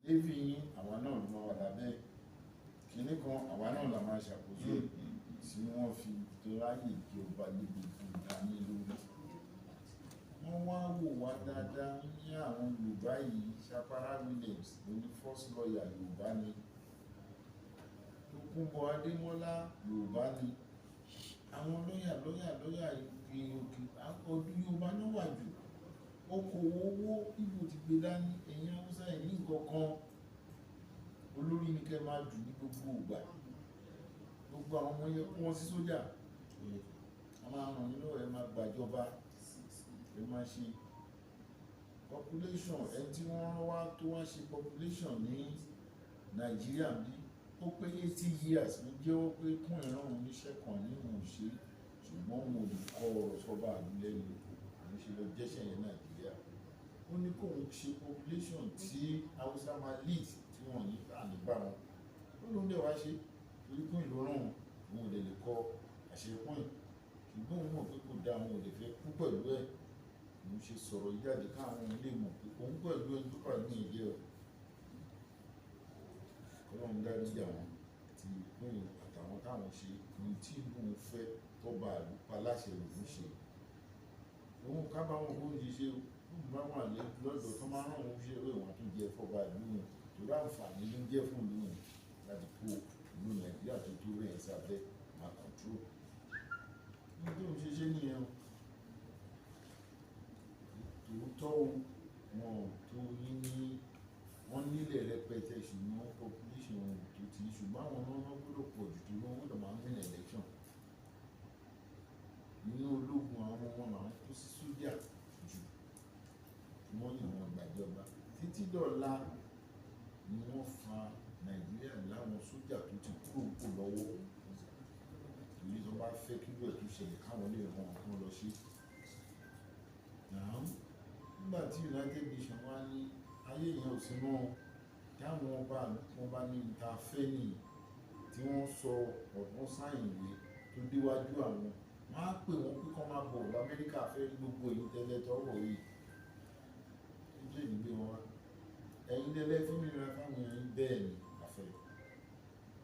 Navy yín, àwa náà ló máa wà lábẹ́ kinní kan, àwa náà la máa ṣàkóso ẹ̀, tí wọ́n fi ráyè jọba lé gbogbo ìdání lórí. Wọ́n wá wò wá dáadáa ní àwọn Yorùbá yìí. Sapara Williams ló ní first lawyer, Yorùbá ni. Tókunbọ̀ Adémọ́lá, Yorùbá ni. Àwọn lọ́yà lọ́yà lọ́yà òkè ọdún Yorùbá náà wà jù. Okòwò owó, Ìgbò ti gbé dání. Ẹ̀yin Haúsá ẹ̀ ní nǹkan kan, olórí ni kẹ́ máa jù ní gbogbo ìgbà. Gbogbo àwọn ọmọ yẹn, kó wọn sí sójà, a máa ràn yín lọ́wọ́, ẹ máa gbàjọba, ẹ máa ṣe population. Ẹni tí wọ́n rán wá tó wá ṣe population ní Nàìjíríà bí ó pé 80 years ló jẹ́wọ́ pé kún ìran òun níṣẹ́ kan ní òun ṣe, ṣùgbọ́n òun ò lè kọ ọ̀rọ̀ sọ́ba àlú lẹ́nu, òun ṣe lọ jẹ́ṣẹ̀ yẹn Nàìjíríà. Ó ní kóun ṣe population tí Haúsá máa lead, tí wọ́n ní àní bá wọn. Ó lóun dẹ̀ wá ṣe torí kún ìlú rán òun, òun ò lè lè kọ àṣẹ kún ẹ̀, ṣùgbọ́n òun mọ̀ pé kò dáa, òun ò lè fẹ́ kú pẹ̀lú ẹ̀. Òun ṣe sọ̀rọ̀ jáde káwọn lè mọ̀ pé òun pẹ̀lú ẹni tó pàdé ní ìjẹ́ ọ̀. Ọlọ́run dáríjì àwọn tí kún àtàwọn táwọn ṣe ohun tí ìlú òun fẹ́, tọ́ba àlù pa láṣẹ lòun ṣe. Òun kábàámọ̀ bó ń ṣe ṣe. Òun bá wà lọ́dọ̀ tó máa rán òun ṣe ìwọ̀n tó jẹ fọba ìlú òun, torí àǹfààní ló ń jẹ́ fún ìlú òun láti kó ìlú Nàìjíríà tó tó rẹ̀ sábẹ́ máa control ní tó ń ṣe ṣe nìyẹn o. Tòótọ́ o, wọn ò tó yín ní wọ́n nílẹ̀ rẹpẹtẹ, ṣùgbọ́n population wọn ò tó ti, ṣùgbọ́n àwọn náà gbọ́dọ̀ pọ̀ jù tó wọ́n gbọ́dọ̀ máa ń win election. Nínú ológun, àwọn wọn làwọn kó sí sójà jù, wọ́n ní àwọn gbàjọba títí dọ̀la ni wọ́n fa Nàìjíríà láwọn sójà tó ti kúrò kò lọ́wọ́, torí tó bá fẹ́ kí lóò tó ṣẹlẹ̀ káwọn lè ràn wọ́n lọ sí. Nígbà tí United Nations wá ní ayé yẹn ò sí mọ́, táwọn ọba wọn bá ní ta fẹ́ nìyí, tí wọ́n sọ ọ̀gbọ́n sáyìn ìwé tó déwájú àwọn, wọ́n á pè wọ́n pé kọ́ máa bọ̀ l'Amẹ́ríkà, fẹ́ rí gbogbo èyí tẹ́lẹ̀ tọ́wọ́ yìí ojú èdè gbé wọn wá. Ẹ̀yin lẹ́lẹ́ fún mi ra fáwọn èèyàn bẹ́ẹ̀ ni àfẹ́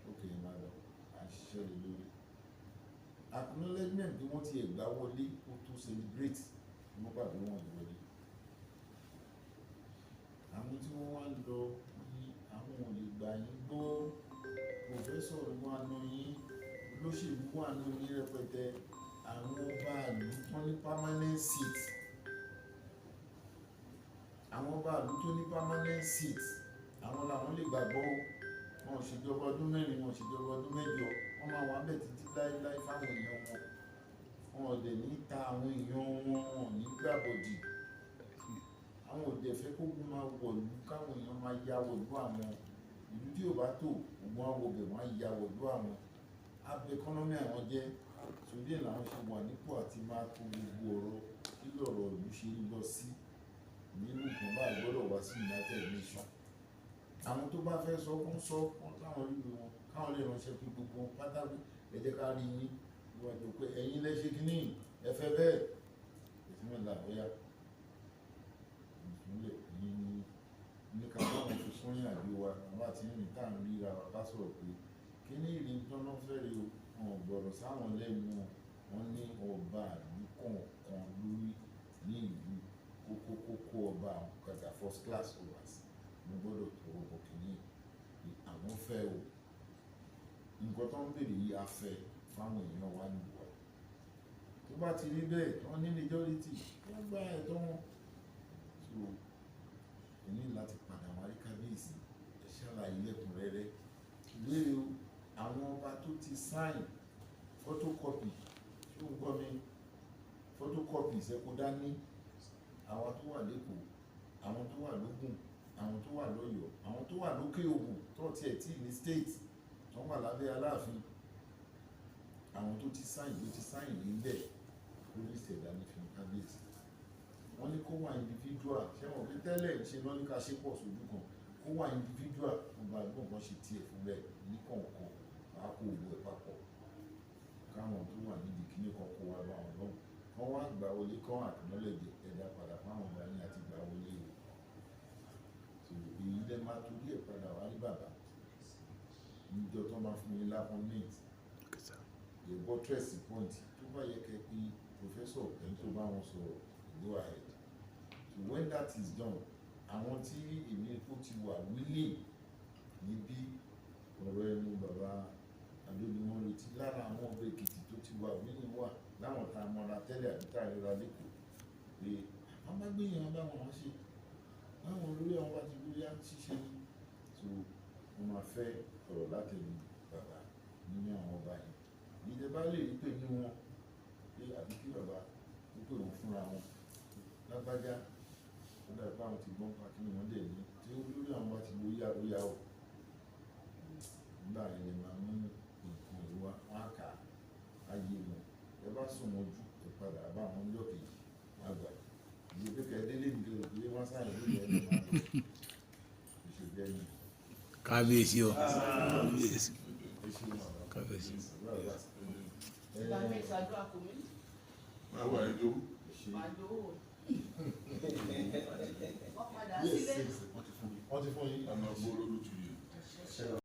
ókè máa lọ, à ń ṣiṣẹ́ lé lórí acknowledgement bí wọ́n ti ẹ̀ gbá wọlé, ó tó celebrate. Wọ́n gbà pé wọ́n wọlé. Àwọn tí wọ́n wá lọ ní àwọn ò lè gbà yín gbọ́. Professor wà nù yín, olóṣèlú wà nù yín rẹpẹtẹ. Àwọn ọba ìlú tó ní permanent seat, àwọn ọba ìlú tó ní permanent seat, àwọn làwọn lè gbàgbọ́. Wọn ò ṣèjọba ọdún 4, wọn ò ṣèjọba ọdún 8, wọn máa wà bẹ́ẹ̀ títí láéláé fáwọn èèyàn wọn. Wọn ò dẹ̀ ní ta àwọn èèyàn wọn, wọn ò ní gbàbọ̀dì. Àwọn ò dẹ̀ fẹ́ kógun máa wọ̀lú, káwọn èèyàn máa ya wọ̀lú àwọn ìlú tí ò bá tó ogun á wọbẹ̀, wọ́n á ya wọ̀lú àwọn abẹ economy àwọn jẹ́. Torí ẹ̀ làwọn ṣe wà nípò àti máa tó gbogbo ọ̀rọ̀ kí lọ̀rọ̀ ìlú ṣe ń lọ sí nínú nǹkan báyìí gbọ́dọ̀ wá sí United Nations. Àwọn tó bá fẹ́ sọ kó ń sọ kó káwọn rí wọn, káwọn lè ránṣẹ́ pé gbogbo wọn pátá pé ẹ jẹ́ ká rí yín níwájú pé ẹ̀yin lẹ ṣe kínní, ẹ fẹ́ bẹ́ẹ̀ ìfúnlẹ̀ làbọ́yá ìfúnlẹ̀ yín ní ní ká báwọn fi fún ìrìn àjò wa. Àwọn àti rìn tá à ń ríra wa bá sọ̀rọ̀ pé kíní ìrìn tọ́nà fẹ́rẹ̀ o, wọn ò gbọ́dọ̀ sáwọn lẹ́nu. Wọn ní ọba ìlú kọ̀ọ̀kan lórí ní ìlú kókókókó, ọba àwọn kàkà first class obas mo gbọ́dọ̀ tọwọ́ bọ̀ kínní pé àwọn fẹ́ o. Nǹkan tó ń béèrè yìí, a fẹ́ fáwọn èèyàn wa nílùú wa. Tó bá ti rí bẹ́ẹ̀, wọ́n ní majority, wọ́n gba ẹ̀tọ́ wọn. So ẹ ní láti padà wá rí kábíyèsí, ẹ ṣàlàyé lẹ́kùnrẹ́rẹ́ ìbéèrè o. Àwọn ọba tó ti sign, photocopy, ṣé o gbọ́ mi? Photocopy ìṣẹ́kù dání. Àwọn tó wà lẹ́kọ̀ọ́, àwọn tó wà lógùn, àwọn tó wà lọ́yọ̀ọ́, àwọn tó wà lókè Ògùn tó tiẹ̀ tí ní state tó wà lábẹ́ Aláàfin, àwọn tó ti sign, tó ti sign níbẹ̀, police ẹ̀dá ní fi kábíyèsí. Wọ́n ní kó wà individual. Ṣé wọ́n fi tẹ́lẹ̀ ṣe lọ́ ní ká ṣe pọ̀ sójú kan? Kó wà individual, ọba àgbọ̀n kan ṣe tiẹ̀ fún rẹ̀ ní kọ̀ọ̀kan, wàá kó owó ẹ̀ papọ̀, káwọn tó wà nídìí kíní kan kó wa bá wọn lọ́hùn, kán wá gbà wọlé, kán acknowledge ẹ̀dá padà fáwọn ọba yín àti gbà wọlé o. So èyí Lẹ máa torí ẹ̀ padà wá rí bàbá níjọ́ tó máa fún yín l'appointment. Okay, sir. Yẹ buttress point tó bá yẹ kẹ́ pé professor ẹni tó bá wọn sọ̀rọ̀, go ahead. So when that is done, àwọn tí èmi kó ti wà willing níbí, ọ̀rọ̀ ẹnu bàbá Adó ni wọ́n retí. Lára àwọn ọbẹ̀ Èkìtì tó ti wà willing wà láwọn tá a mọra tẹ́lẹ̀ àbí tá a ríra lẹ́kọ̀ọ́ pé àwọn bá gbé yẹn bá wọn ṣe báwọn olórí àwọn bá ti lórí á ṣiṣẹ́ ní. So wọ́n máa fẹ́ ọ̀rọ̀ látẹnu bàbá nínú àwọn ọba yẹn. Ìjọba lè rí pé inú wọn pé àbí kí bàbá ó pè wọ́n fúnra wọn, lágbájá, ó dàbí pé àwọn ti gbọ́n pa kí ni wọ́n dẹ̀ ní tí ó lórí àwọn bá ti lórí àróyá o. Nígbà yẹn lè máa mú nǹkan ìwá wọn á kà á yé wọn. Ẹ bá sùn wọn jù, ẹ padà bá àwọn ọjọ́ kejì wọn á gbà ìyè pé kẹ́ ẹ délé nìkan pé wọ́n sáyẹn lórí ẹ̀ ló máa lọ ìṣèjẹ́ ni. Kábíyèsí o, kábíyèsí. Ẹ ṣe wọn. Kábíyèsí. Ìgbà mi ìṣàdúrà kò mí. Máa wà ní jowú. Pàdó wọ́n padà sílé. Wọ́n ti fún mi. Wọ́n ti fún yín. Ọ̀nà gbóró ló ti yẹ.